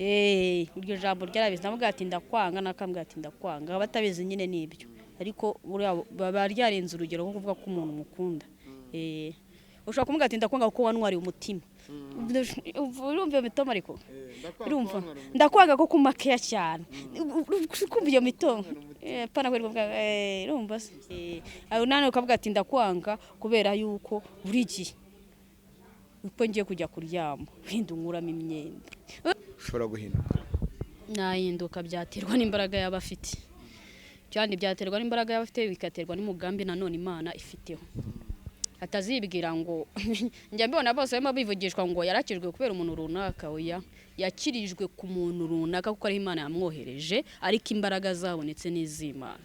Iryo jambo ryarabizi, navuga ati ndakwanga, nakambwira ati ndakwanga, abatabizi nyine nibyo, ariko buriya baba ryarenze urugero nko kuvuga ko umuntu mukunda. Ushobora kumubwira ati ndakwanga kuko wantwariye umutima. Urumva iyo mitoma? Ariko urumva ndakwanga ko kumakeya cyane, kumva iyo mitoma pana kweri kuvuga, urumva se? Aho nane ukavuga ati ndakwanga kubera yuko buri gihe uko ngiye kujya kuryama wenda unkuramo imyenda. Ushobora guhinduka? Nahinduka, byaterwa n'imbaraga yaba afite cyane, byaterwa n'imbaraga yaba afite, bikaterwa n'umugambi nanone Imana ifiteho. Atazibwira ngo njya mbibona bose barimo bivugishwa ngo yarakijwe kubera umuntu runaka. Oya, yakirijwe ku muntu runaka kuko ariho Imana yamwohereje, ariko imbaraga zabonetse n'iz'Imana.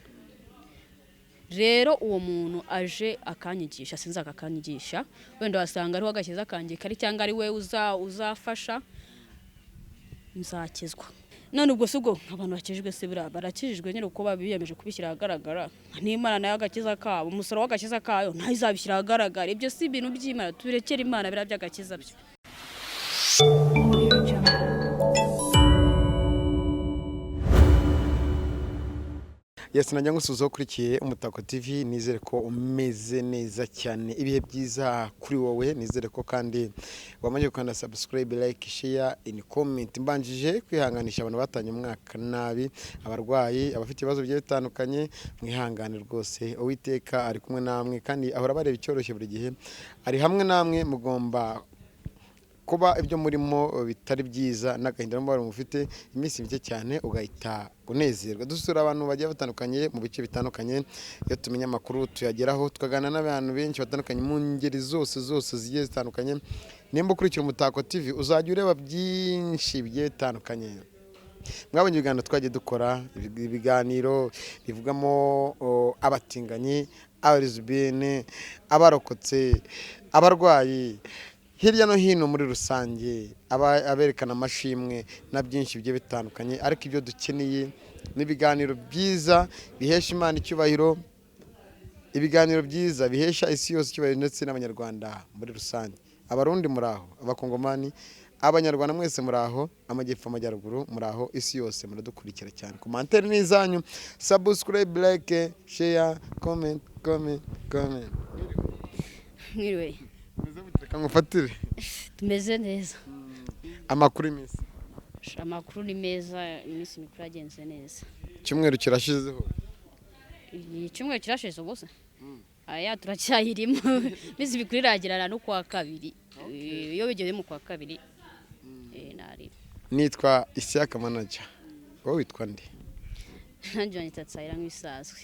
Rero uwo muntu aje akanyigisha, sinzaka akanyigisha, wenda wasanga ariho agakiza kanjye kari, cyangwa ari we uzafasha nzakizwa. None ubwo si ubwo abantu bakijijwe se, buriya barakijijwe nyine uko biyemeje kubishyira ahagaragara? N'Imana nayo agakiza kabo, umusoro w'agakiza kayo nayo izabishyira ahagaragara. Ibyo si ibintu by'Imana, turekere Imana biriya by'agakiza byo. Audio Jungle. Yes, najya ngusuhuza ukurikiye Umutako TV. Nizere ko umeze neza cyane, ibihe byiza kuri wowe. Nizere ko kandi wamaze gukanda subscribe, like, share in comment. Mbanjije kwihanganisha abantu batanye umwaka nabi, abarwayi, abafite ibibazo bigiye bitandukanye, mwihangane rwose. Uwiteka ari kumwe namwe kandi ahora bareba icyoroshye, buri gihe ari hamwe namwe. Mugomba kuba ibyo murimo bitari byiza n'agahinda n'umubabaro mufite, iminsi mike cyane ugahita unezerwa. Dusura abantu bagiye batandukanye mu bice bitandukanye. Iyo tumenya amakuru tuyageraho, tukaganira n'abantu benshi batandukanye mu ngeri zose zose zigiye zitandukanye. Nimba ukurikira Umutako TV, uzajya ureba byinshi bigiye bitandukanye. Mwabonye ibiganiro twagiye dukora, ibiganiro bivugamo abatinganyi, abalesbienne, abarokotse, abarwayi hirya no hino muri rusange, aberekana amashimwe na byinshi bigiye bitandukanye. Ariko ibyo dukeneye ni ibiganiro byiza bihesha Imana icyubahiro, ibiganiro byiza bihesha isi yose icyubahiro ndetse n'Abanyarwanda muri rusange. Abarundi muri aho, Abakongomani, Abanyarwanda mwese muri aho, amajyepfo, amajyaruguru muri aho, isi yose muradukurikira cyane. Commentaire ni izanyu, subscribe, like, share, comment, comment, comment. Mwiriwe. Reka ngufatire. Tumeze neza. Amakuru y'iminsi? Amakuru ni meza, iminsi mikuru yagenze neza. Icyumweru kirashizeho. Icyumweru kirashize ubusa, aya turacyayirimo. Iminsi mikuru iragirana no kuwa kabiri. Iyo bigeze mu kwa kabiri, nari Nitwa Isiyaka Manager, wowe witwa nde? Nanjye banyita Tsayira nk'ibisanzwe.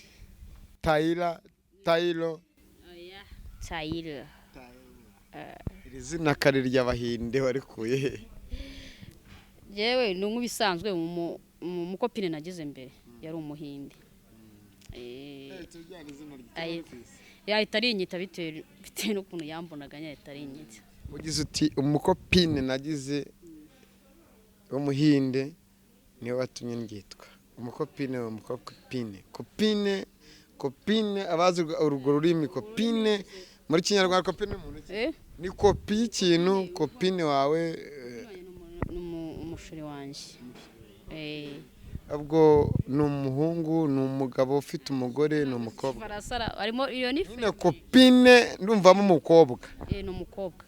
Tayira, Tayiro? Tsayira. Iri zina kari ry'Abahinde, warikuye he? Yewe, ni nk'ibisanzwe, mu mucopine nagize mbere yari Umuhinde. Yahita arinyita bitewe n'ukuntu yambonaga, yahita arinyita. Ugize uti umucopine nagize w'Umuhinde niwe watumye ndyitwa. Umucopine, umucopine, copine, copine, abazi urwo rurimi, copine muri Kinyarwanda, copine ni muntu ki? Ni kopi y'ikintu, copine wawe. Ni umuchéri wanjye. Ubwo ni umuhungu, ni umugabo ufite umugore, ni umukobwa? Barasara harimo iyo ni Nyine copine ndumvamo umukobwa. Ni umukobwa.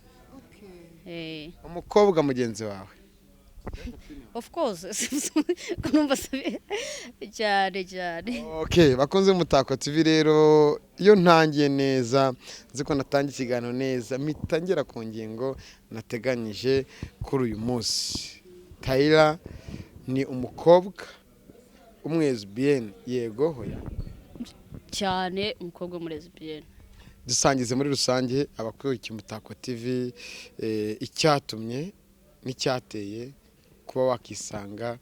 Umukobwa mugenzi wawe. Of course, ko numva cyane cyane. Okay, bakunze Umutako TV, rero iyo ntangiye neza, nzi ko natangiye ikiganiro neza, mpita ngera ku ngingo nateganyije kuri uyu munsi. Tayira ni umukobwa umulesbienne, yego, hoya? Cyane, umukobwa w'umulesbienne. Dusangize muri rusange abakurikiye Umutako TV, icyatumye n'icyateye kuba wakisanga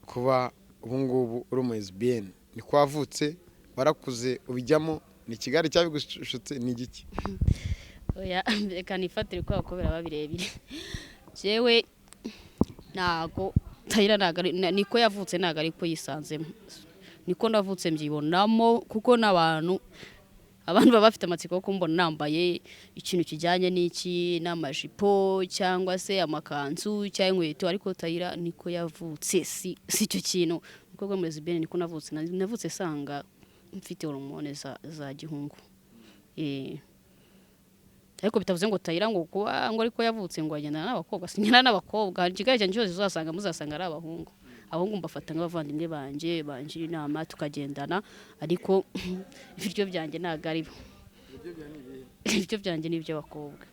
kuba ubu ngubu uri umulesbienne. Ni ko wavutse, warakuze ubijyamo, ni ikigare cyabigushutse, ni igiki? Oya, reka nifatire kubera ko biraba birebire. Jewe ntago Tayira, ntago niko yavutse, ntago ariko yisanzemo. Niko navutse mbyibonamo, kuko n'abantu Abantu baba bafite amatsiko yo kumbona nambaye ikintu kijyanye n'iki, n'amajipo cyangwa se amakanzu cyangwa inkweto, ariko Tayira niko yavutse, si icyo kintu. Umukobwa w'umulesbienne niko navutse, navutse sanga mfite hormone za gihungu. Ariko bitavuze ngo Tayira ngo kuba ngo ariko yavutse ngo agendana n'abakobwa, sinyana n'abakobwa. Hari ikigali cyanjye cyose uzasanga, muzasanga ari abahungu. Abahungu mbafata nk'abavandimwe banjye, bangira inama tukagendana, ariko ibiryo byanjye ntabwo ari bo. Ibiryo byanjye ni iby'abakobwa.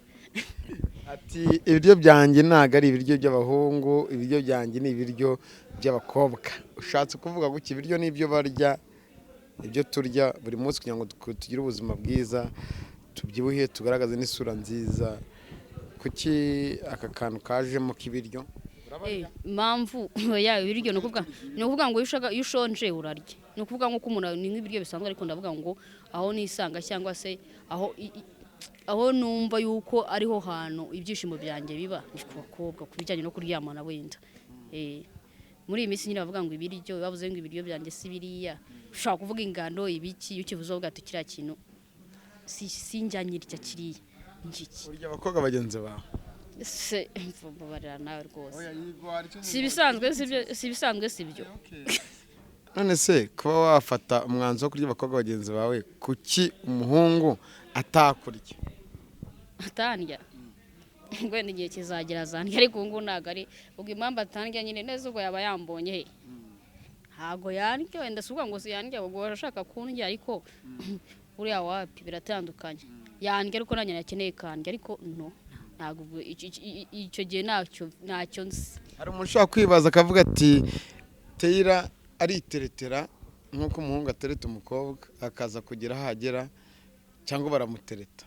Ati ibiryo byanjye ntabwo ari ibiryo by'abahungu, ibiryo byanjye ni ibiryo by'abakobwa. Ushatse kuvuga gutya, ibiryo ni ibyo barya, ibyo turya buri munsi kugira ngo tugire ubuzima bwiza, tubyibuhe, tugaragaze n'isura nziza. Kuki aka kantu kajemo k'ibiryo? Impamvu ya ibiryo ni ukuvuga ngo iyo ushonje urarya, ni ukuvuga ngo umuntu ni nk'ibiryo bisanzwe, ariko ndavuga ngo aho nisanga cyangwa se aho numva yuko ariho hantu ibyishimo byanjye biba ni ku bakobwa, ku bijyanye no kuryamana wenda. Muri iyi minsi nyine bavuga ngo ibiryo, bavuze ngo ibiryo byanjye si biriya, ushobora kuvuga ingano ibiki, iyo ukivuze uvuga ati kiriya kintu sinjya nyirya kiriya ngiki. Urya abakobwa bagenzi bawe? Se mbabarira nawe rwose, si ibisanzwe, si ibisanzwe, si byo. None se kuba wafata umwanzuro wo kurya abakobwa bagenzi bawe, kuki umuhungu atakurya? Atandya wenda igihe kizagera azandya, ariko ubu ngubu ntabwo ari ubwo. Impamvu atandya nyine neza ubwo yaba yambonye he, ntabwo yandya wenda, si ukuvuga ngo si yandya, ubwo ashaka kundya, ariko buriya wapi biratandukanye. Yandya ariko nanjye nakeneye kandya, ariko no ntabwo icyo gihe ntacyo nzi. Hari umuntu ushobora kwibaza akavuga ati Tayira ariteretera nk'uko umuhungu atereta umukobwa, akaza kugera aho agera, cyangwa baramutereta?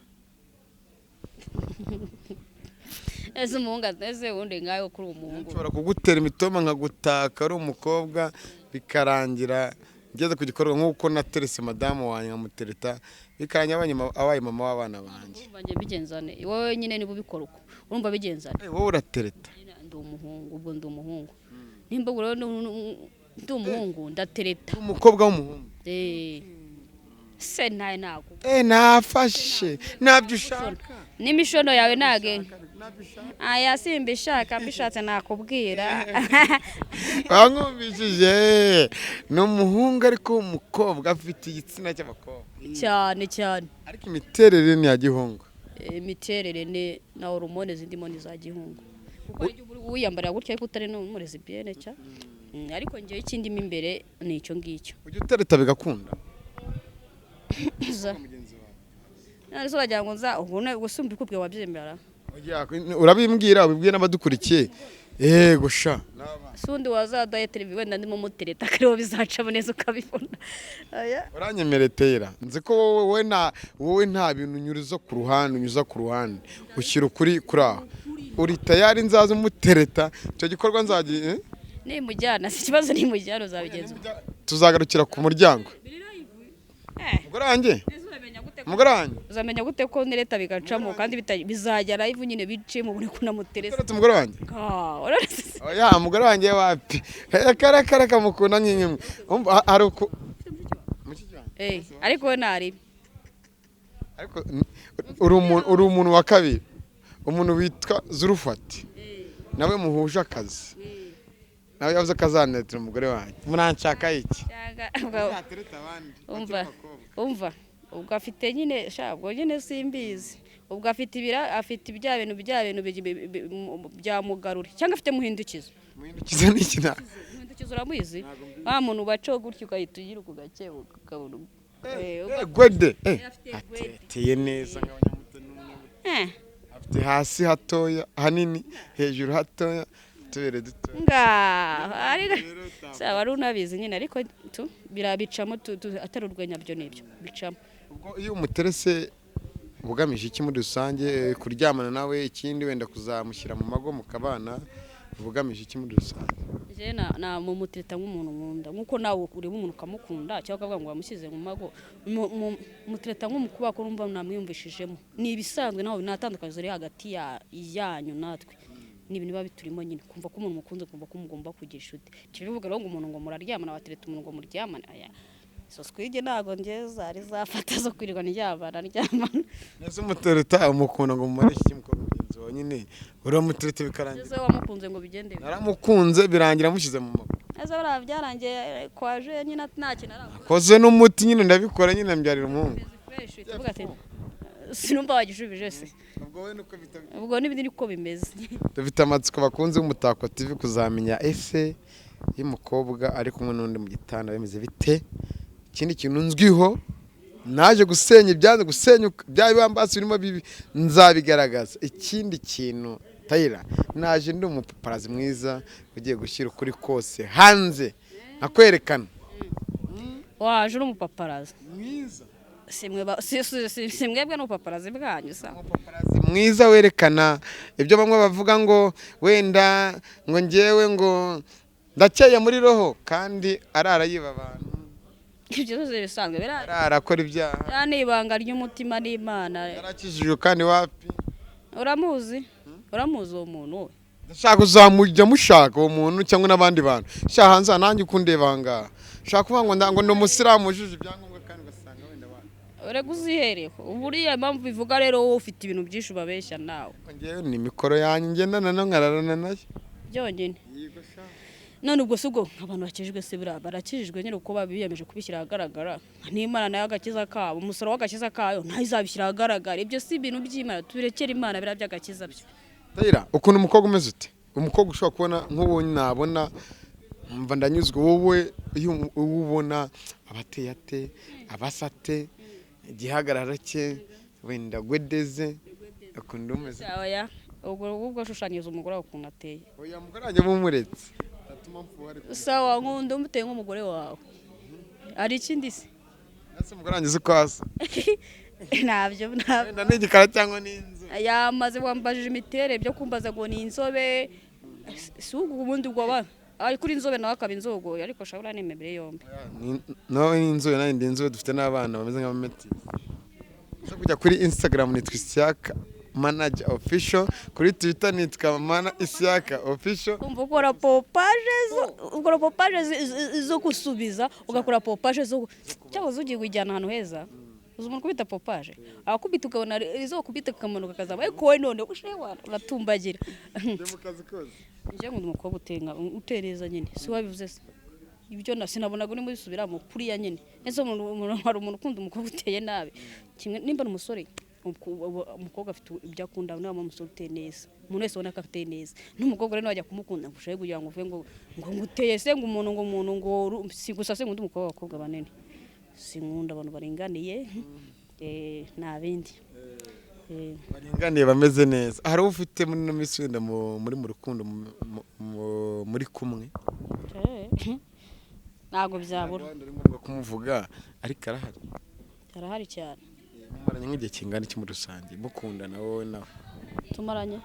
Ese umuhungu ese ubundi nkawe kuri uwo muhungu nshobora kugutera imitoma nkagutaka ari umukobwa, bikarangira ngeze ku gikorwa nk'uko naterese madamu wanjye nkamutereta, bikarangira abaye mama w'abana banjye. Urumva njye bigenzane, wowe nyine niba ubikora uko urumva bigenzane. Wowe uratereta? Ndi umuhungu, ubwo ndi umuhungu, nimba ubwo rero ndi umuhungu ndatereta. Umukobwa w'umuhungu? Se ntaye ntabwo. Nafashe ntabyo ushaka. N'imishono yawe ntage. Aya simbishaka, mbishatse nakubwira. Bankumvishije, ni umuhungu ariko umukobwa, afite igitsina cy'abakobwa. Cyane cyane. Ariko imiterere ni iya gihungu. Imiterere ni na hormone zindimo ni za gihungu. Kuko wiyambarira gutya ariko utari n'umulesbienne cya. Ariko ngewe ikindimo imbere ni icyo ngicyo. Ujya utereta bigakunda? None se wagira ngo nza ubone gusumba ikubwe wabyemera? Urabimbwira, ubibwiye n'abadukurikiye. Yego sha. Sundi wazaduhaye televiziyo wenda ndimo mutereta kariho bizacamo neza ukabibona. Uranyemereye Tayira, nzi ko wowe nta bintu unyuza ku ruhande, unyuza ku ruhande ushyira ukuri kuri aho. Uri tayari nzaza umutereta icyo gikorwa nzagiye? Nimujyana si ikibazo, nimujyana uzabigenza. Tuzagarukira ku muryango. Umugore wanjye? Umugore wanjye? Uzamenya gute ko nereta bigacamo kandi bizajya live nyine bice mu buri kunamuteresa. Umugore wanjye? Oya, umugore wanjye wapi? Kara kamukunda nkinyimwe. Hari uku Ariko we nari. Ariko uri umuntu wa kabiri. Umuntu witwa Zurufati. Nawe muhuje akazi. Nawe yavuze ko azanetera umugore wanjye. Muranshaka iki? Umva ubwo afite nyine sha, ubwo nyine simbizi. Ubwo afite ibira, afite ibya bintu bya mugarure cyangwa afite muhindukizo. Muhindukizo ni iki? Muhindukizo uramuzi? Wa muntu baco gutyo ukahita ugira ukugake ukabona. Gwede. Ateye neza nk'abanyamutoni. Afite hasi hatoya hanini, hejuru hatoya, tubere duto. Nga, sawa wari unabizi nyine, ariko tu birabicamo atari urwenya byo nibyo bicamo. Ubwo iyo umuterese ugamije iki muri rusange? Kuryamana nawe, ikindi wenda kuzamushyira mu mago mukabana, ugamije iki muri rusange? Je na mumutereta nk'umuntu nkunda, nkuko nawe ureba umuntu ukamukunda cyangwa ukavuga ngo wamushyize mu mago, mutereta nk'umukuba ko urumva namwiyumvishijemo. Ni ibisanzwe, nawe natandukanye uri hagati yanyu natwe. Ni ibintu biba biturimo nyine, kumva ko umuntu mukunze, kumva ko mugomba kugira inshuti. Kibivuga rero ngo umuntu ngo muraryamana, batereta umuntu ngo muryamane, aya Izo swige ntabwo njye zari zafata zo kwirirwa ndyamana ndyamana. Nese umutereta umukunda ngo mumare iki mukobwa mugenzi wawe nyine uramutereta bikarangira? Ese wamukunze ngo bigende bite? Naramukunze birangira mushyize mu maboko. Ese buriya byarangiye kwaje nyine nta kintu arakora? Koze n'umuti nyine ndabikora nyine mbyarira umuhungu. Fresh tuvuga ati sinumva wagishubije se. Ubwo wowe nuko bita. Ubwo n'ibindi niko bimeze. Dufite amatsiko bakunze Umutako TV kuzamenya ese iyo umukobwa ari kumwe n'undi mu gitanda bimeze bite. Ikindi kintu nzwiho, naje gusenya ibyanze gusenyuka bya bibambasi birimo bibi nzabigaragaza. Ikindi kintu Tayira, naje ndi umupaparazi mwiza ugiye gushyira ukuri kose hanze nkakwerekana. Waje uri umupaparazi mwiza. Si mwe si mwebwe n'ubupaparazi bwanyu sa. Umupaparazi mwiza werekana ibyo bamwe bavuga ngo wenda ngo ngewe ngo ndakeye muri roho kandi arara yiba abantu. Ibyo byose bisanzwe biriya. Arara akora ibyaha. Biriya ni ibanga ry'umutima n'Imana. Yarakijijwe kandi wapi. Uramuzi, uramuzi uwo muntu we? Ndashaka uzamujya mushaka uwo muntu cyangwa n'abandi bantu shaka hanze aha, nanjye ukundeba aha ngaha ushaka kuvuga ngo ngo ndi umusilamu wujuje ibyangombwa kandi ugasanga wenda wapi. Urega uzihereho buriya impamvu bivuga rero wowe ufite ibintu byinshi ubabeshya nawe. Ngewe ni mikoro yanjye ngendana no nkararana nayo. Byonyine. None ubwo si ubwo abantu bakijijwe se buriya barakijijwe nyine kuko biyemeje kubishyira ahagaragara n'Imana nayo agakiza kabo umusoro w'agakiza kayo nayo izabishyira ahagaragara. Ibyo si ibintu by'Imana, tubirekere Imana biriya by'agakiza byo. Tayira, ukuntu umukobwa umeze ute? Umukobwa ushobora kubona nk'ubu nabona mva ndanyuzwe, wowe iyo uwo ubona abateye ate, abasa ate, igihagararo cye wenda gwedeze ukunda umeze? Oya, ubwo ubwo shushanyiriza umugore wawe ukuntu ateye. Oya, mugore wanjye mumuretse. Sawa, nkunda umuteye nk'umugore wawe. Hari ikindi se? Ese umugore wanjye uzi ko asa? Ntabyo ntabyo. Wenda ni igikara cyangwa ni inzobe. Yamaze wambajije imiterere byo kumbaza ngo ni inzobe si ubwo ubundi ubwo aba ari kuri inzobe nawe akaba inzogoye ariko shabura ni imibiri yombi. Nawe ni inzobe nanjye ndi inzobe, dufite n'abana bameze nk'abametisi. Uza kujya kuri Instagram nitwa Isiaka Manager Official, kuri Twitter nitwa Mana Isiaka Official. Umva ukora popaje zo ukora popaje zo gusubiza ugakora popaje zo cyangwa ugiye kujyana ahantu heza. Uzi umuntu kubita popaje akakubita ukabona izo kubita kamanuka kazaba ariko wowe none ushewa uratumbagira. Ndi mu kazi kose. Njye nkunda umukobwa utenga utereza nyine si wabivuze se ibyo na sinabonaga urimo ubisubiramo kuriya nyine. Ese umuntu hari umuntu ukunda umukobwa uteye nabi kimwe nimba ari umusore umukobwa afite ibyo akunda niba ari umusore uteye neza umuntu wese ubona ko ateye neza n'umukobwa rero wajya kumukunda ngo ushake kugira ngo uvuge ngo ngo nguteye se ngo umuntu ngo umuntu ngo si gusa se nkunda umukobwa abakobwa banini sinkunda abantu baringaniye nta bindi. Baringaniye bameze neza. Hari uwo ufite muri ino minsi wenda muri mu rukundo muri kumwe? Ntabwo byabura. Ntabwo ari ngombwa kumuvuga ariko arahari. Arahari cyane. Mumaranye nk'igihe kingana iki muri rusange mukundana wowe nawe? Tumaranye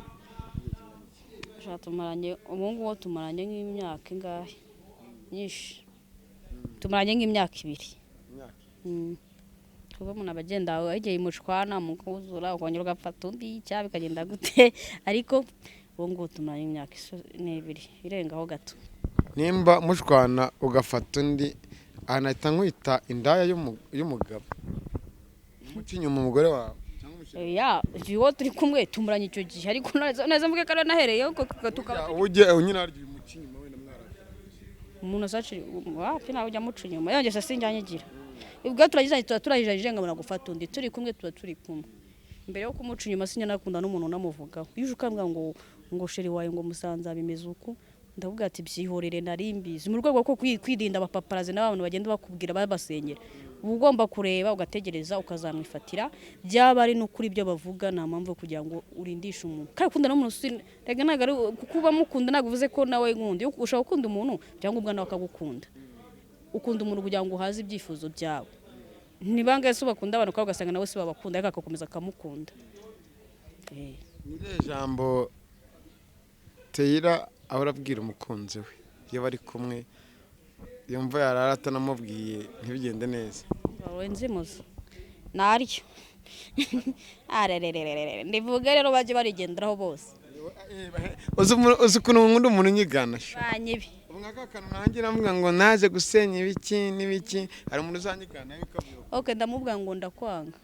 sha tumaranye ubu ngubu tumaranye nk'imyaka ingahe nyinshi tumaranye nk'imyaka 2. Kuko umuntu aba agenda igihe imushwana mukuzura ukongera ugafata undi cyangwa bikagenda gute ariko ubu ngubu tumaranye imyaka 2 irengaho gato. Nimba mushwana ugafata undi anahita nkwita indaya y'umugabo umuca inyuma umugore wawe? Ya uwo turi kumwe tumuranye icyo gihe ariko neza mvuge ko nahereyeho tukaba ujye nyine harya umuca inyuma wenda mwarashakanye. Umuntu azaci wapi nawe ujya amuca inyuma yongeye sinjyanyigira ubwo turagizanye tuba turahijajije nkabona gufata undi turi kumwe tuba turi kumwe mbere yo kumuca inyuma sinjya nakunda n'umuntu unamuvugaho iyo uje ukambwira ngo ngo sheri wawe ngo musanza bimeze uku ndavuga ati byihorere nari mbizi mu rwego rwo kwirinda abapaparazi n'abantu bagenda bakubwira babasenyera uba ugomba kureba ugategereza ukazamwifatira byaba ari n'ukuri ibyo bavuga nta mpamvu kugira ngo urindishe umuntu kandi ukunda n'umuntu rega ntabwo ari kuba mukunda ntabwo uvuze ko nawe nkunda iyo ushaka gukunda umuntu cyangwa nawe akagukunda ukunda umuntu kugira ngo uhaze ibyifuzo byawe ni bangahe se bakunda abantu kandi ugasanga nawe si babakunda ariko agakomeza akamukunda. Ni irihe jambo Teyira ahora abwira umukunzi we iyo bari kumwe yumva yarara atanamubwiye ntibigende neza? Wowe nzimuza naryo arerererere ndivuge rero bajye barigenderaho bose. Uzi ukuntu nkunda umuntu unyigana banyibi. Nk'aka kantu nanjye navuga ngo naje gusenya ibiki n'ibiki, hari umuntu uzanyigana nawe bikavuga. Okay, ndamubwira ngo ndakwanga.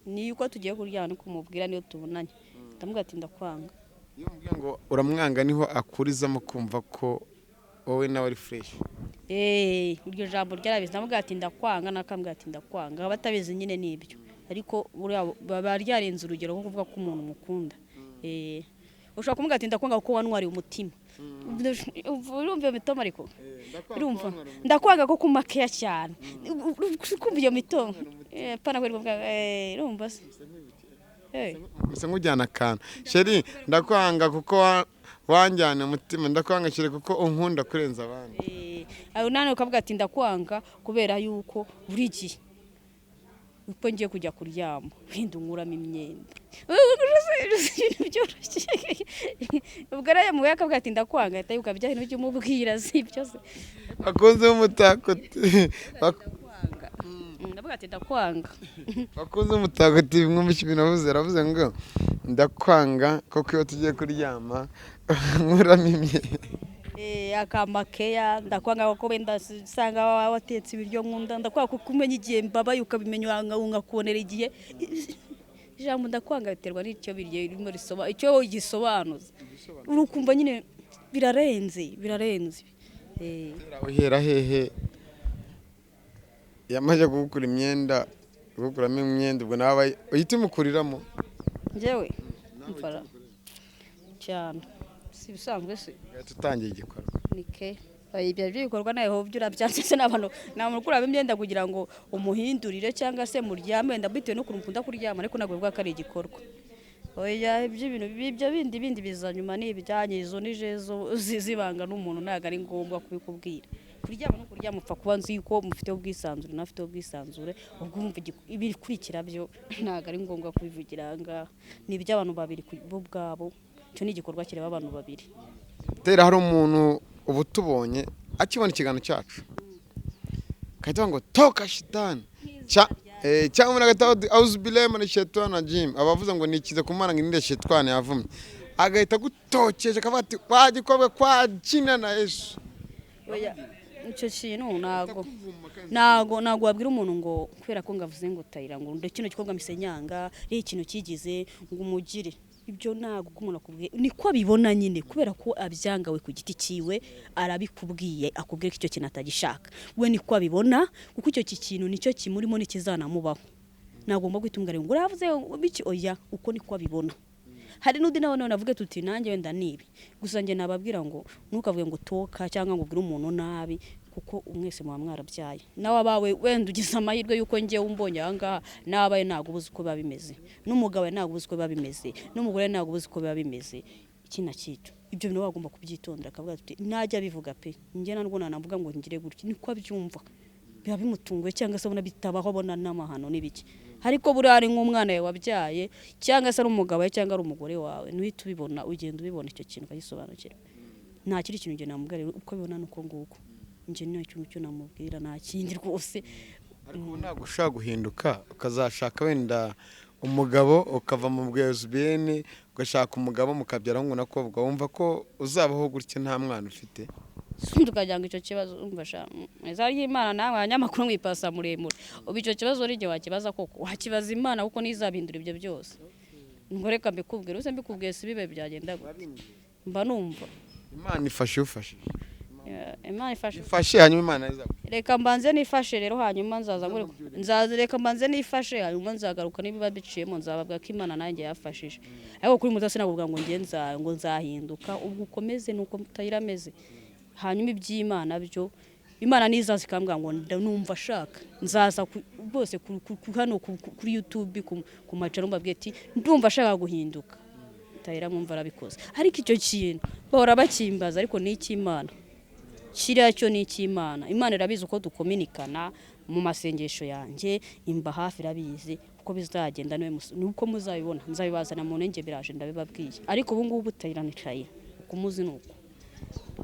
Ni uko tugiye kuryama niko kumubwira, niyo tubonanye ndamubwira ati ndakwanga. Iyo umubwiye ngo uramwanga, niho akurizamo kumva ko wowe nawe ari fresh. Eh, iryo jambo ryarabizi, ndamubwira ati ndakwanga, nakambwira ati ndakwanga. Abatabizi nyine ni ibyo, ariko buriya baba ryarenze urugero nko kuvuga ko umuntu mukunda. Eh, ushobora kumubwira ati ndakwanga kuko wantwariye umutima. Urumva iyo mitoma? Ariko urumva ndakwanga ko kumakeya cyane, kumva iyo mitoma? Eh, pana kweri kuvuga, eh, urumva se? Eh. Gusa nk'ujyana akantu, chérie, ndakwanga kuko wanjyana umutima, ndakwanga chérie kuko unkunda kurenza abandi. Eh, aho nane ukavuga ati ndakwanga kubera yuko buri gihe uko ngiye kujya kuryama wenda unkuramo imyenda. Ibintu byoroshye. Ubwo rero muwe akavuga ati ndakwanga, ahita yuka bya bintu ujya umubwira, si ibyo se? Bakunze b'Umutako Ndakwanga. Ndavuga ati ndakwanga. Bakunze b'Umutako TV, mwumvise ibintu avuze? Aravuze ngo ndakwanga kuko iyo tugiye kuryama nkuramo imyenda. Eh, akamakeya, ndakwanga kuko wenda usanga watetse ibiryo nkunda, ndakwanga kuko umenya igihe mbabaye ukabimenya, nkakubonera igihe. Ijambo ndakwanga biterwa n'icyo birimo risoba, icyo gisobanuza, urukumva nyine birarenze, birarenze. Eh. Uhera hehe yamaze kugukura imyenda, kugukuramo imyenda, ubwo nawe uhita umukuriramo? Njyewe mfara cyane, si ibisanzwe se? Ugahita utangiye igikorwa. Nike ibyo bikorwa nawe ho urabyanze n'abantu, nta muntu ukuramo imyenda kugira ngo umuhindurire cyangwa se muryame, wenda bitewe n'ukuntu mukunda kuryama, ariko ntabwo bivuga ko ari igikorwa. Oya, ibyo bintu ibyo bindi biza nyuma, ni ibijyanye izo ni jezo zibanga n'umuntu, ntabwo ari ngombwa kubikubwira. Kuryama no kuryama upfa kuba nzi yuko mufite ubwisanzure, nawe afite ubwisanzure, ubwo wumva ibikurikira byo ntabwo ari ngombwa kubivugira aha ngaha, ni iby'abantu babiri bo ubwabo, icyo ni igikorwa kireba abantu babiri. Tera, hari umuntu uba utubonye akibona ikiganiro cyacu agahita avuga ngo toka shitani, cyangwa umuntu agahita avuga auzubillahi mina shaitani rajim, aba avuze ngo nikize ku Mana ngo irinde shitani yavumye, agahita agutokeje akavuga ati wa gikobwa kwa jina na Yesu. Oya, icyo kintu ntago wabwira umuntu ngo kubera ko ngavuze ngo tayira ngo ndo kino gikorwa mise nyanga rero ikintu kigize ngo umugire ibyo, ntago uko umuntu akubwiye niko abibona nyine, kubera ko abyangawe ku giti cyiwe arabikubwiye, akubwiye ko icyo kintu atagishaka, we niko abibona, kuko icyo kintu nicyo kimurimo nikizanamubaho. Nagomba guhita umubwira ngo uravuze biki? Oya, uko niko abibona. Hari n'undi nawe none avuge tuti nanjye wenda nibi gusa, njye nababwira ngo ntukavuge ngo toka cyangwa ngo ubwire umuntu nabi, kuko mwese muba mwarabyaye, nawe abawe wenda ugize amahirwe y'uko ngewe umbonye aha ngaha, n'abawe ntabwo ubuze uko biba bimeze, n'umugabo ntabwo ubuze uko biba bimeze, n'umugore ntabwo ubuze uko biba bimeze, iki na cyo. Ibyo bintu bagomba kubyitondera, akavuga ati najya abivuga pe, njye ntabwo nanavuga ngo ngire gutya, niko abyumva, biba bimutunguye cyangwa se abona bitabaho, abona n'amahano n'ibiki. Ariko buriya ari nk'umwana wawe wabyaye cyangwa se ari umugabo wawe cyangwa ari umugore wawe, ntuhita ubibona, ugenda ubibona icyo kintu ukagisobanukirwa. Nta kindi kintu njye namubwira rero, uko abibona ni uko nguko, njye nta kintu cyo namubwira, nta kindi rwose. Ariko ubu ntabwo ushobora guhinduka ukazashaka wenda umugabo, ukava mu bwesbiyene ugashaka umugabo mukabyara hungu na kobwa, wumva ko uzabaho gutya nta mwana ufite? Tukagira ngo icyo kibazo umva sha iza ry'Imana, nawe abanyamakuru mwipasa muremure, ubu icyo kibazo uri igihe wakibaza koko, wakibaza Imana kuko ntizabihindura ibyo byose. Ngo reka mbikubwire, use mbikubwiye si bibe byagenda gute? Mba numva Imana ifashe ufashije. Imana ifashe. Ifashe, hanyuma Imana izagufasha. Reka mbanze nifashe rero, hanyuma nzaza ngure nzaza, reka mbanze nifashe, hanyuma nzagaruka niba biciyemo nzababwira ko Imana nanjye yafashije. Ariko kuri mutasi nakuvuga ngo ngiye nza ngo nzahinduka, ubwo ukomeze nuko mutayira ameze, hanyuma iby'Imana byo Imana nizaza ikambwira ngo numva ashaka nzaza rwose hano kuri YouTube ku macaro mbabwiye ati ndumva ashaka guhinduka, tayira mwumva arabikoze. Ariko icyo kintu bahora bakimbaza, ariko ni icy'Imana kiriya cyo, ni icy'Imana. Imana irabizi uko dukominikana mu masengesho yanjye, imba hafi, irabizi uko bizagenda, niwe nuko muzabibona, nzabibazana mu ntenge, biraje ndabibabwiye. Ariko ubu ngubu tayira ni tayira, uko muzi ni uko.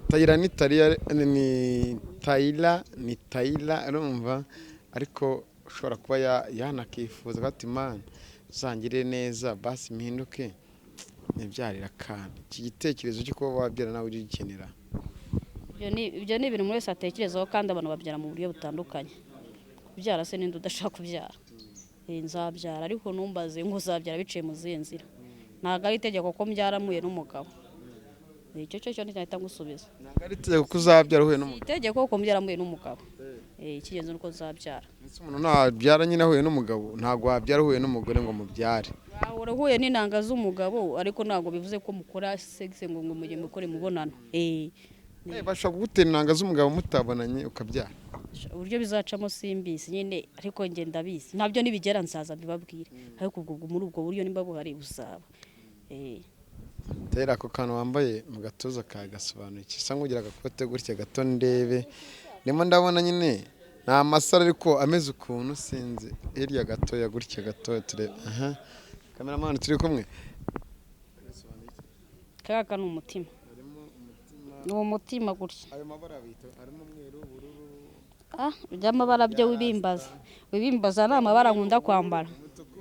Tayira ni tariya, ni tayira, ni tayira, urumva? Ariko ushobora kuba yanakifuza ati Imana uzangire neza basi mpinduke nibyarira akana. Iki gitekerezo cyo kuba wabyara nawe ujya ugikenera? Ibyo ni ibintu umuntu wese atekerezaho, kandi abantu babyara mu buryo butandukanye. Kubyara se ninde udashaka kubyara? Nzabyara, ariko ntumbaze ngo uzabyara biciye mu zihe nzira. Ntabwo ari itegeko ko mbyara mpuye n'umugabo. Icyo cyo nahita ngusubiza. Ntabwo ari itegeko ko uzabyara uhuye n'umugabo. Itegeko ko mbyara mpuye n'umugabo. Icy'ingenzi ni uko nzabyara. Ese umuntu ntabyara nyine ahuye n'umugabo? Ntabwo wabyara uhuye n'umugore ngo mubyare. Wahora uhuye n'intanga z'umugabo, ariko ntabwo bivuze ko mukora sexe ngo mujye mukora imibonano. Bashobora kugutera intanga z'umugabo mutabonanye ukabyara. Uburyo bizacamo simbizi nyine, ariko njye ndabizi nabyo nibigera nzaza mbibabwire, ariko ubwo muri ubwo buryo nimba buhari buzaba. Tera ako kantu wambaye mu gatuza ka gasobanuye iki? Usa nk'ugira agakote gutya gato ndebe, ndimo ndabona nyine ni amasaro ariko ameze ukuntu, sinzi, hirya gatoya gutya gatoya turebe. Aha kameramani turi kumwe. Kaka ni umutima, ni umutima gutya. Ayo mabara bita harimo umweru, ubururu, Iby'amabara byo wibimbaza, wibimbaza ni amabara nkunda kwambara. Umutuku,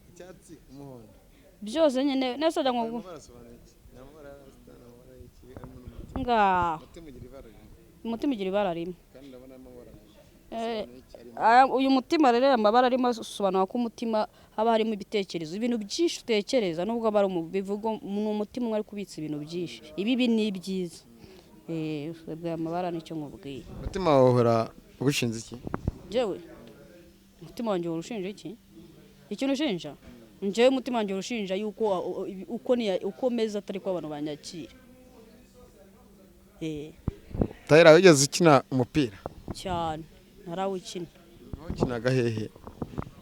icyatsi, umuhondo. Byose nyine nese ngo Amabara asobanuye iki? Ni amabara ya rasta, ni amabara y'iki harimo n'umutima? Ngaho. Umutima ugira ibara rimwe. Umutima ugira ibara rimwe. Kandi ndabona amabara abiri. Uyu mutima rero, aya mabara arimo asobanura ko umutima haba harimo ibitekerezo, ibintu byinshi utekereza, nubwo aba ari bivugwa ni umutima umwe ariko ubitse ibintu byinshi, ibibi n'ibyiza. Aya mabara nicyo nkubwiye. Umutima wawe uhora ugushinze iki? Njyewe umutima wanjye uhora ushinja iki? Ikintu ushinja njyewe, umutima wanjye uhora ushinja yuko uko meze atari ko abantu banyakira. Tahira, wigeze ukina umupira? Cyane, narawukina. Wawukinaga hehe?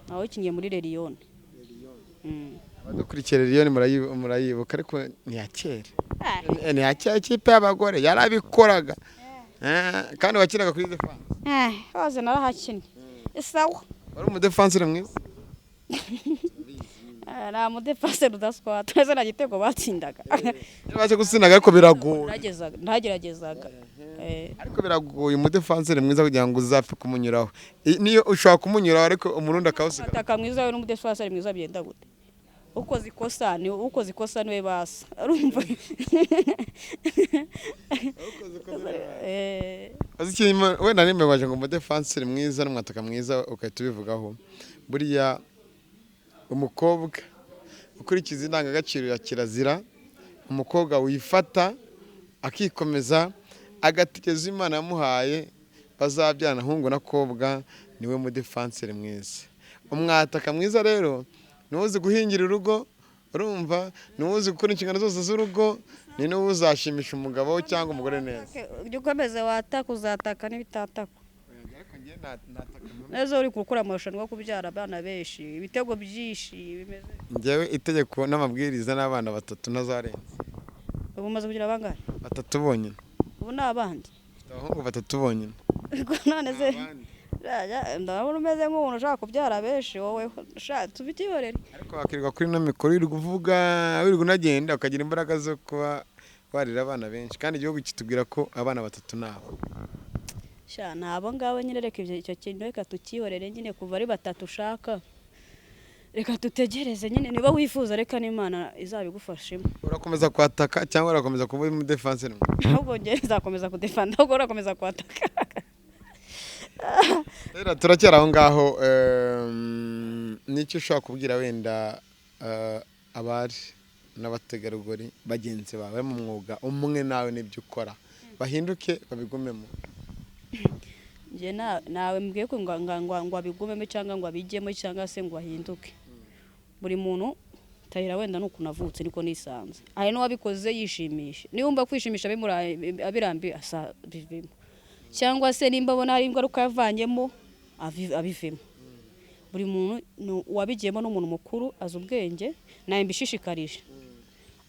Nawukiniye muri Leliyoni. Abadukurikiye Liliyoni murayibuka, ariko ni iya kera. Ni iya kera, ikipe y'abagore yarabikoraga. Kandi wakinaga kuri defense? Hose narahakinnye, sawa. Wari umudefansire mwiza? Nta mudefense rudaswata ese nta gitego batsindaga. Baje gutsindaga, ariko biragoye. Ntageragezaga. Ariko biragoye umudefansire mwiza kugira ngo uzapfe kumunyuraho. Niyo ushobora kumunyuraho, ariko umurundi akawusiga. Ataka mwiza we n'umudefense mwiza byenda gute? Ukoze ikosa niwe basa, urumva. Uzi ikintu wenda nimbabaje ngo umudefansire mwiza n'umwataka mwiza ugahita ubivugaho, buriya umukobwa ukurikiza indangagaciro ya kirazira, umukobwa wifata akikomeza agategereza Imana yamuhaye bazabyarana hungu na kobwa, niwe mudefansire mwiza. Umwataka mwiza rero ni uzi guhingira urugo, urumva, ni uzi gukora inshingano zose z'urugo, ni n'uwo uzashimisha umugabo cyangwa umugore neza. Ujya ukomeza wataka, uzataka n'ibitataka neza. Uri gukora amarushanwa yo kubyara abana benshi, ibitego byinshi bimeze. Njyewe itegeko n'amabwiriza n'abana batatu ntazarenza. Ubu umaze kugira bangahe? Batatu bonyine. Ubu ni abandi? Mfite abahungu batatu bonyine. None se ndabona umeze nk'umuntu ushaka kubyara benshi wowe, tubitihorere. Ariko wakirirwa kuri ino mikoro wirirwa uvuga, wirirwa unagenda, ukagira imbaraga zo kuba warira abana benshi, kandi igihugu kitubwira ko abana batatu nabo. Sha, ni abo ngabo nyine, reka icyo kintu reka tukihorere nyine, kuva ari batatu ushaka, reka tutegereze nyine, niba wifuza reka n'Imana izabigufashemo. Urakomeza kwataka cyangwa urakomeza kuba umudefanse? Ahubwo njyewe nzakomeza kudefanda, ahubwo urakomeza kwataka. Rero turacyari aho ngaho, n'icyo ushobora kubwira wenda abari n'abategarugori bagenzi bawe bari mu mwuga umwe nawe n'ibyo ukora, bahinduke babigumemo? Njye nawe mbwiye ko ngo abigumemo cyangwa ngo abijyemo cyangwa se ngo ahinduke. Buri muntu, Tahira wenda ni ukuntu avutse niko nisanze, hari n'uwabikoze yishimisha, niba kwishimisha abirambiwe asa bivemo, cyangwa se nimba abona hari ingaruka yavanyemo abivemo. Buri muntu uwabigiyemo n'umuntu mukuru azi ubwenge, nawe mbishishikarije,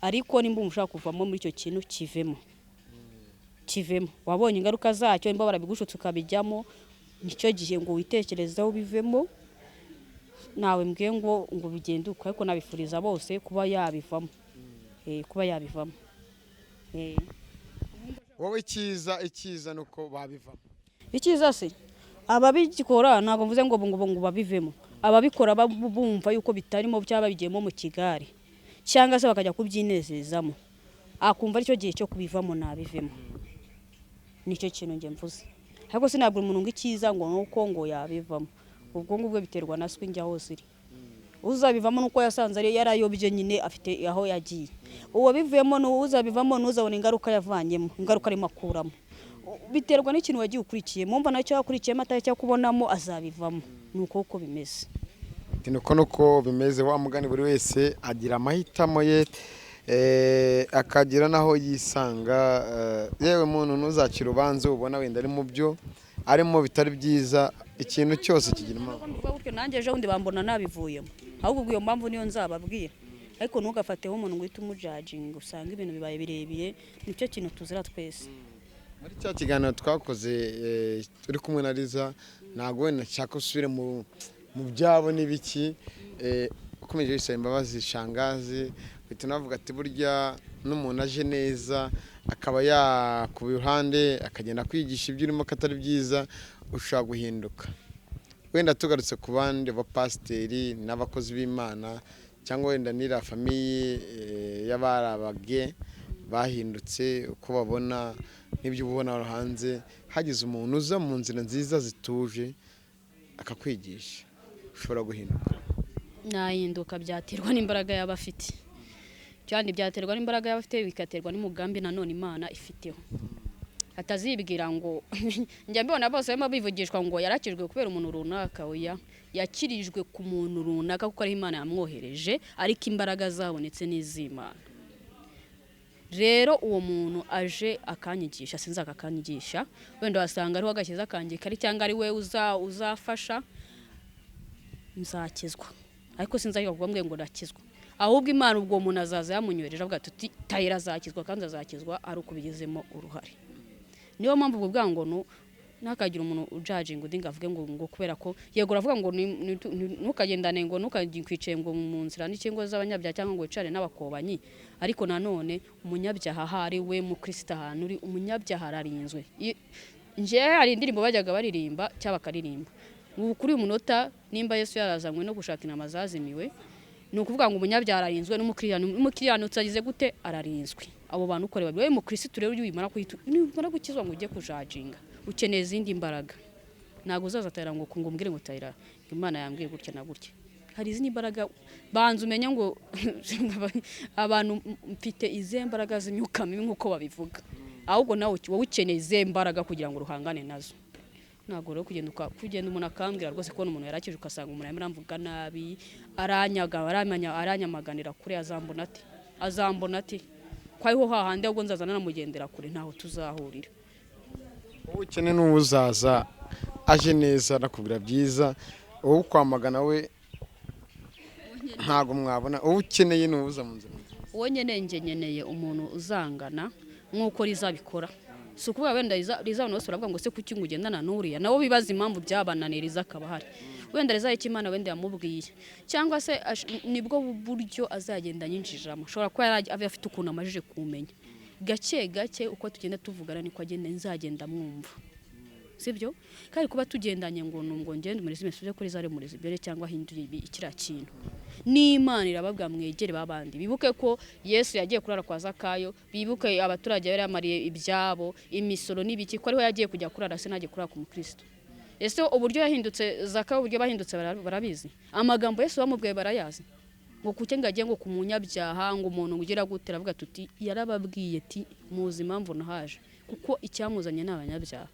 ariko nimba umuntu ushaka kuvamo muri icyo kintu kivemo, kivemo wabonye ingaruka zacyo, nimba barabigushutse ukabijyamo, nicyo gihe ngo witekerezeho bivemo. Nawe mbwiye ngo bigende uko, ariko nabifuriza bose kuba yabivamo, kuba yabivamo. Wowe icyiza nuko babivamo. Icyiza se ababikora, ntabwo mvuze ngo babivemo, ababikora bumva yuko bitarimo byaba bigiyemo mu kigare cyangwa se bakajya kubyinezezamo, akumva aricyo gihe cyo kubivamo nabivemo. Nicyo kintu njye mvuze. Ariko sinabwira umuntu ngo icyiza ngo nuko ngo yabivamo. Ubwo ngubwo biterwa na swingi aho ziri. Uzabivamo nuko yasanze ari yarayobye nyine, afite aho yagiye. Uwabivuyemo n'uzabivamo n'uzabona ingaruka yavanyemo, ingaruka arimo akuramo. Biterwa n'ikintu wagiye ukurikiye. Mumva nacyo yakurikiyemo atari cyo kubonamo, azabivamo. Ni uko uko bimeze. Ati nuko nuko bimeze. Wa mugani, buri wese agira amahitamo ye, akagira n'aho yisanga. Yewe muntu, ntuzacire urubanza ubona wenda ari mu byo arimo bitari byiza. Ikintu cyose kigira impamvu. Mvuga gutyo, nanjye ejo bundi bambona nabivuyemo. Ahubwo ubwo iyo mpamvu niyo nzababwira. Ariko ntugafateho umuntu ngo uhite umujudginga, usanga ibintu bibaye birebire. Nicyo kintu tuzira twese. Muri cya kiganiro twakoze, turi kumwe na Liza, ntabwo wenda nshaka usubire mu byabo n'ibiki. Ukomeje wisaba imbabazi shangazi, uhita unavuga ati burya n'umuntu aje neza akaba yakuba iruhande, akagenda kwigisha ibyo urimo ko atari byiza, ushobora guhinduka. Wenda tugarutse ku bandi bapasiteri n'abakozi b'Imana, cyangwa wenda n'iriya famille y'abari abage bahindutse, uko babona n'ibyo ubona hanze, hagize umuntu uza mu nzira nziza zituje akakwigisha, ushobora guhinduka? Nahinduka, byaterwa n'imbaraga yaba afite cyane. Byaterwa n'imbaraga yaba afite, bikaterwa n'umugambi nanone Imana ifiteho. Atazibwira ngo njya mbibona bose barimo bivugishwa ngo yarakijwe kubera umuntu runaka. Oya, yakirijwe ku muntu runaka kuko ariho Imana yamwohereje, ariko imbaraga zabonetse n'iz'Imana. Rero uwo muntu aje akanyigisha, sinzi akakanyigisha, wenda wasanga ariho agakiza kanjye kari, cyangwa ari we uzafasha nzakizwa. Ariko sinzi kuvuga ngo ndakizwa. Ahubwo Imana ubwo umuntu azaza yamunyohereje, avuga ati tayira azakizwa, kandi azakizwa ari uko ubigizemo uruhare. Niyo mpamvu ubwo bwa ngo ntakagira umuntu ujudginga undi ngo avuge ngo kubera ko yego uravuga ngo ntukagendane, ngo ntukakwicaye ngo mu nzira n'ikingo z'abanyabyaha, cyangwa ngo wicare n'abakobanyi. Ariko nanone umunyabyaha ahari we mukristo, ahantu uri umunyabyaha ararinzwe. Njyewe hari indirimbo bajyaga baririmba cyangwa bakaririmba ubu kuri uyu munota: nimba Yesu yarazanywe no gushaka intama zazimiwe, ni ukuvuga ngo umunyabyaha ararinzwe n'umukiranutsi agize gute? Ararinzwe. Abo bantu uko babiri. Wowe mukristo rero, iyo umara kuhita numara gukizwa ngo ujye kujudginga, ukeneye izindi mbaraga. Ntabwo uzaza tayira ngo umbwire ngo tayira Imana yambwiye gutya na gutya. Hari izindi mbaraga. Banza umenye ngo abantu mfite izihe mbaraga z'imyuka mibi nk'uko babivuga. Ahubwo nawe wowe ukeneye izihe mbaraga kugira ngo uruhangane nazo? Ntabwo rero kugenda umuntu akambwira rwose, kubona umuntu yarakije, ugasanga umuntu arimo aramvuga nabi, aranyaga, aramanya, aranyamaganira kure, azambona ati, azambona ati ko ariho hahandi? Ahubwo nzaza nanamugendera kure, ntaho tuzahurira. Wowe ukene n'uwuzaza aje neza nakubwira byiza, wowe ukwamagana we ntabwo mwabona. Uwo ukeneye ni uwuza mu nzira nziza. Uwo nkeneye, njye nkeneye umuntu uzangana nk'uko rizabikora. Si ukuvuga wenda riza, abantu bose baravuga ngo se kuki ngo ugendana n'uriya? Nabo bibaza impamvu byabananiye, riza akaba ahari. Wenda riza icyo Imana wenda yamubwiye, cyangwa se nibwo buryo azagenda anyinjiramo. Ashobora kuba yari afite ukuntu amajije kumenya gake gake. Uko tugenda tuvugana niko agenda nzagenda mwumva, sibyo? Kandi kuba tugendanye ngo ngo ngende umurezi message kuri zare murezi ibyo cyangwa ahindure ibi kiriya kintu, n'Imana irababwira mwegere babandi. Bibuke ko Yesu yagiye kurara kwa Zakayo. Bibuke abaturage yari yamariye ibyabo, imisoro n'ibiki, ko ariho yagiye kujya kurara, se ntajye kurara ku mukristo? Ese uburyo yahindutse Zakayo, uburyo bahindutse barabizi? Amagambo Yesu bamubwiye barayazi, ngo kuki ngo agiye ngo ku munyabyaha, ngo umuntu ugira gute? Aravuga tuti yarababwiye ati muzi impamvu nahaje, kuko icyamuzanye ni abanyabyaha.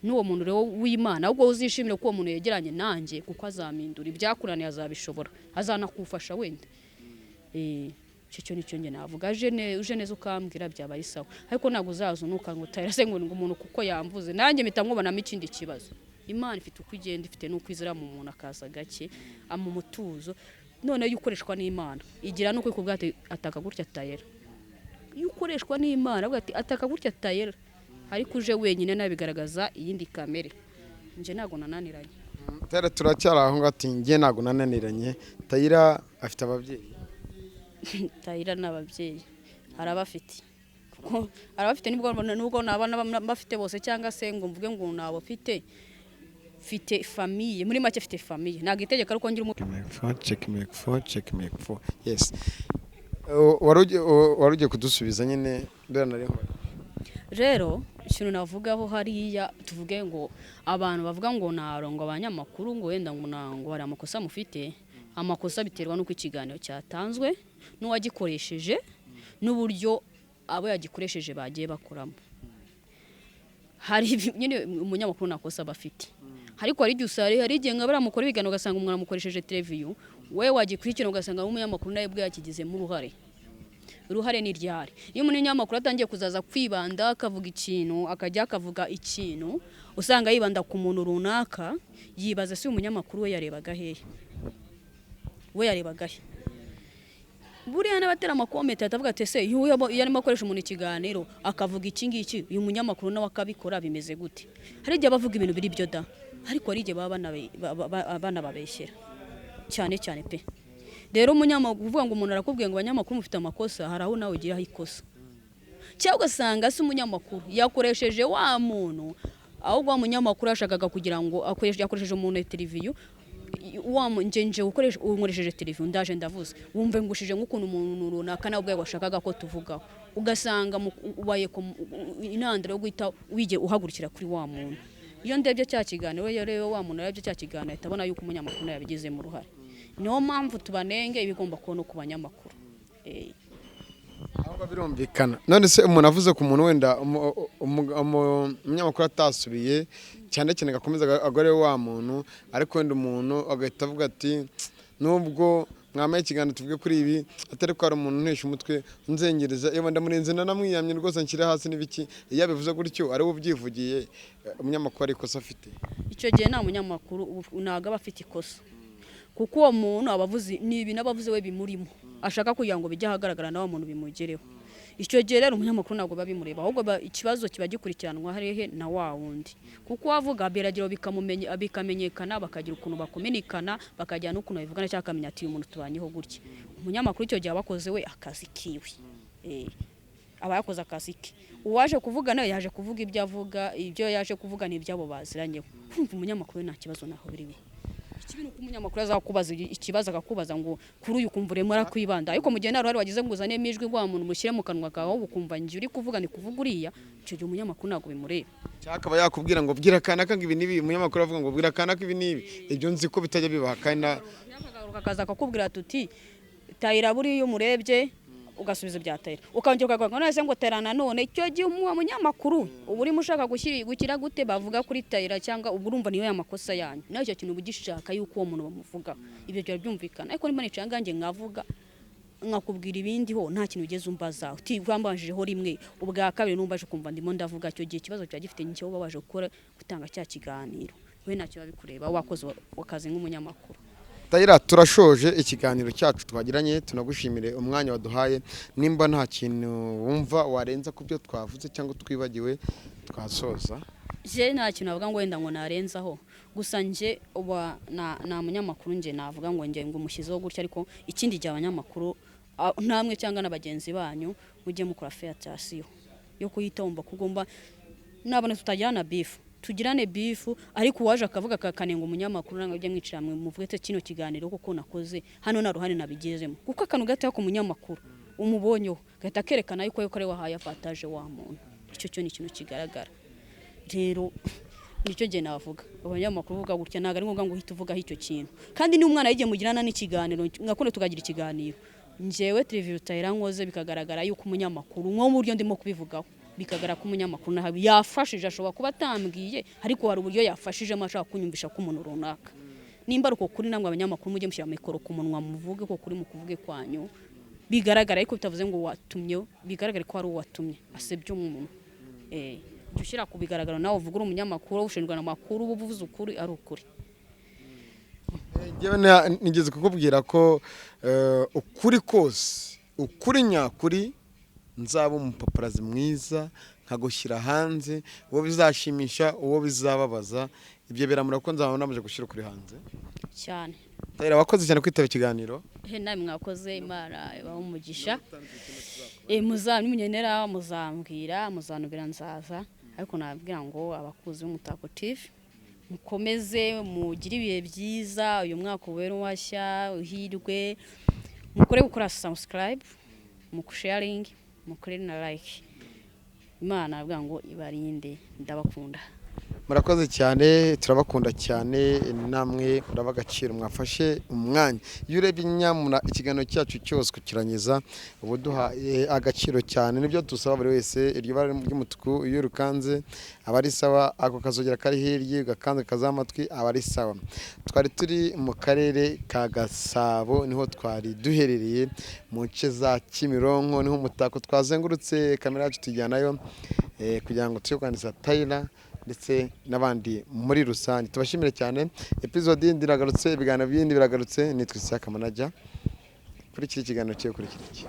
N'uwo muntu rero w'Imana, ahubwo uzishimire ko uwo muntu yegeranye nanjye, kuko azamindura ibyakunaniye, azabishobora, azanakufasha wenda. Icyo cyo nicyo njye navuga. Uje neza ukambwira byaba ari sawa, ariko ntabwo uzaza unuka ngo utayira se ngo umuntu kuko yamvuze, nanjye mpita nkubonamo ikindi kibazo. Imana ifite uko igenda, ifite n'uko izira mu muntu, akaza gake ama umutuzo. None iyo ukoreshwa n'Imana igira n'uko ikubwira ati ataka gutya tayera. Iyo ukoreshwa n'Imana avuga ati ataka gutya tayera, ariko uje wenyine nabigaragaza iyindi kamere. Njye ntabwo nananiranye. Tayira, turacyari aho ngaho, ati njye ntabwo nananiranye. Tayira afite ababyeyi? Tayira n'ababyeyi arabafite, kuko arabafite nibwo nubwo naba bafite bose, cyangwa se ngo mvuge ngo nabo mfite, mfite famille. Muri make mfite famille. Ntabwo itegeko ari uko ngira umu Check mic four, check mic four, check mic four. Yes. Wari ugiye kudusubiza nyine mbere nari nkora. Rero Ikintu navugaho hariya, tuvuge ngo abantu bavuga ngo narongo abanyamakuru, ngo wenda ngo ngo hari amakosa mufite. Amakosa biterwa n'uko ikiganiro cyatanzwe n'uwagikoresheje n'uburyo abo yagikoresheje bagiye bakoramo. Hari nyine umunyamakuru nta kosa aba afite, ariko hari igihe usanga, hari igihe nka bariya mukora ibiganiro ugasanga umuntu amukoresheje televiziyo, we wagikurikirana ugasanga umunyamakuru nawe ubwe yakigizemo uruhare. Uruhare ni ryari? Iyo umunyamakuru atangiye kuzaza kwibanda, akavuga ikintu, akajya akavuga ikintu, usanga yibanda ku muntu runaka, yibaza si umunyamakuru we yarebaga hehe, we yarebaga he? Buriya n'abatera amakomenti atavuga ati: "Ese iyo arimo akoresha umuntu ikiganiro akavuga iki ngiki, uyu munyamakuru nawe akabikora, bimeze gute?" Hari igihe bavuga ibintu biri byo da, ariko hari igihe baba banababeshyera cyane cyane pe. Rero umunyamakuru, uvuga ngo umuntu arakubwiye ngo abanyamakuru mufite amakosa, hari aho nawe ugiraho ikosa, cyangwa ugasanga se umunyamakuru yakoresheje wa muntu, ahubwo wa munyamakuru yashakaga kugira ngo yakoresheje umuntu televiziyo, wa nje gukoresha, unkoresheje televiziyo, ndaje ndavuze, wumve ngushije nk'ukuntu umuntu runaka nawe ubwawe washakaga ko tuvugaho, ugasanga ubaye intandaro yo guhita wige uhagurukira kuri wa muntu. Iyo ndebye cya kiganiro, iyo rero wa muntu arebye cya kiganiro, ahita abona yuko umunyamakuru nawe yabigizemo uruhare. Niyo mpamvu tubanenge ibigomba kubona ku banyamakuru. Ahubwo birumvikana. None se umuntu avuze ku muntu, wenda umunyamakuru atasubiye cyane cyane, agakomeza agore wa muntu, ariko wenda umuntu agahita avuga ati: "Nubwo mwamaye ikiganiro tuvuge kuri ibi, atari ko hari umuntu untesha umutwe, unzengereza, iyo ndamurenze nanamwiyamye rwose, nshyire hasi n'ibiki." Iyo abivuze gutyo ari we ubyivugiye, umunyamakuru ari ikosa afite? Icyo gihe nta munyamakuru ntabwo aba afite ikosa, kuko uwo muntu aba avuze ni ibintu aba avuze we bimurimo, ashaka kugira ngo bijye ahagaragara na wa muntu bimugereho. Icyo gihe rero umunyamakuru ntabwo biba bimureba, ahubwo ikibazo kiba gikurikiranwa hehe? Na wa wundi, kuko wavuga birageraho bikamenyekana, bakagira ukuntu bakominikana, bakagira n'ukuntu babivugana, cyangwa akamenya ati: "Uyu muntu tubanyeho gutya." Umunyamakuru icyo gihe aba akoze we akazi kiwe. Aba yakoze akazi ke. Uwaje kuvuga nawe yaje kuvuga ibyo avuga, ibyo yaje kuvuga ni ibyabo baziranyeho. Urumva umunyamakuru we nta kibazo naho birimo. Ikibi ni uko umunyamakuru azakubaza ikibazo, akakubaza ngo kuri uyu, ukumva urimo arakwibanda, ariko mu gihe nta ruhare wagize ngo uzanemo ijwi rwa muntu mushyire mu kanwa kawe, ahubwo ukumva njye uri kuvuga ni kuvuga uriya, icyo gihe umunyamakuru ntabwo bimureba. Cyangwa akaba yakubwira ngo: "Bwira kanaka ngo ibi n'ibi." Umunyamakuru avuga ngo: "Bwira kanaka ibi n'ibi." Ibyo nzi ko bitajya bibaha kandi Akagaruka akaza akakubwira tuti: "Tayira buriya iyo umurebye," ugasubiza ibya Tayira, ukongera ukagaruka none se ngo Tayira nanone. Icyo gihe uwo munyamakuru uba urimo ushaka gushyira gute bavuga kuri Tayira, cyangwa ubwo urumva niyo ya makosa yanyu nawe icyo kintu uba ugishaka yuko uwo muntu bamuvuga. Ibyo byaba byumvikana, ariko niba nicaye nganjye nkavuga, nkakubwira ibindi ho nta kintu ugeze umbaza, uti wambanjijeho rimwe, ubwa kabiri numbaje ukumva ndimo ndavuga, icyo gihe ikibazo kiba gifite nicyo uba waje gukora, gutanga cya kiganiro. We ntacyo biba bikureba, wakoze akazi nk'umunyamakuru. Tayira, turashoje ikiganiro cyacu twagiranye, tunagushimire umwanya waduhaye. Nimba nta kintu wumva warenza ku byo twavuze cyangwa twibagiwe, twasoza. Je nta kintu navuga ngo wenda ngo narenzaho. Gusa nje uba na munyamakuru nje navuga ngo nge ngo umushyizeho gutya, ariko ikindi gihe abanyamakuru, namwe cyangwa na bagenzi banyu, mujye mukora attention yo kuhita wumva ko ugomba nabone tutagirana beef, tugirane beef, ariko uwaje akavuga akakanenga umunyamakuru, nangwa ujye mwicara mwe muvuge ati: "Kino kiganiro koko nakoze hano nta ruhare nabigezemo," kuko akantu gato ku munyamakuru umubonyeho gahita kerekana yuko ari wahaye avantage wa muntu. Icyo cyo ni ikintu kigaragara. Rero nicyo gihe navuga abanyamakuru uvuga gutya, ntabwo ari ngombwa ngo uhite uvugaho icyo kintu. Kandi niba umwana yigiye mugirana n'ikiganiro, mwakunda tukagira ikiganiro, njyewe televiziyo Tayira nkoze, bikagaragara yuko umunyamakuru nko mu buryo ndimo kubivugaho, bikagaragara ko umunyamakuru nawe yafashije, ashobora kuba atambwiye, ariko hari uburyo yafashijemo ashaka kunyumvisha ko umuntu runaka, nimba ari uko kuri, namwe abanyamakuru mujye mushyira mikoro ku munwa, muvuge ko kuri mu kuvuge kwanyu bigaragara, ariko bitavuze ngo watumye, bigaragare ko ari uwatumye asebye umuntu. Jya ushyira ku bigaragaro nawe uvuga uri umunyamakuru ushinzwe amakuru, uba uvuze ukuri ari ukuri. Njyewe nigeze kukubwira ko ukuri kose, ukuri nyakuri, nzaba umupaparazi mwiza nkagushyira hanze, uwo bizashimisha, uwo bizababaza, ibyo biramura ko nzaba namaze gushyira ukuri hanze. Cyane. Tayira, wakoze cyane kwitaba ikiganiro. He, nawe mwakoze, Imana ibahe umugisha. Nimunyenera muzambwira, muzanubira, nzaza. Ariko nababwira ngo abakuzi b'Umutako TV, mukomeze mugire ibihe byiza, uyu mwaka ubere uwashya uhirwe. Mukore gukora subscribe, mu sharing, mukore na like. Imana avuga ngo ibarinde, ndabakunda. Murakoze cyane, turabakunda cyane, namwe muraba agaciro, mwafashe umwanya. Iyo urebye nyamuna ikiganiro cyacu cyose kukirangiza, uba uduhaye agaciro cyane. Nibyo dusaba buri wese. Iryo bara ry'umutuku iyo urukanze aba ari sawa, ako kazogera kari hirya ugakanze kazaho amatwi aba ari sawa. Twari turi mu karere ka Gasabo, niho twari duherereye mu nce za Kimironko, niho umutako twazengurutse kamera yacu tujyanayo kugira ngo tujye kwanditsa Tayira ndetse n'abandi muri rusange. Tubashimire cyane. Episode yindi iragarutse, ibiganiro bindi biragarutse. Nitwa Isaka Manager. Kuri iki kiganiro cyo kuri iki.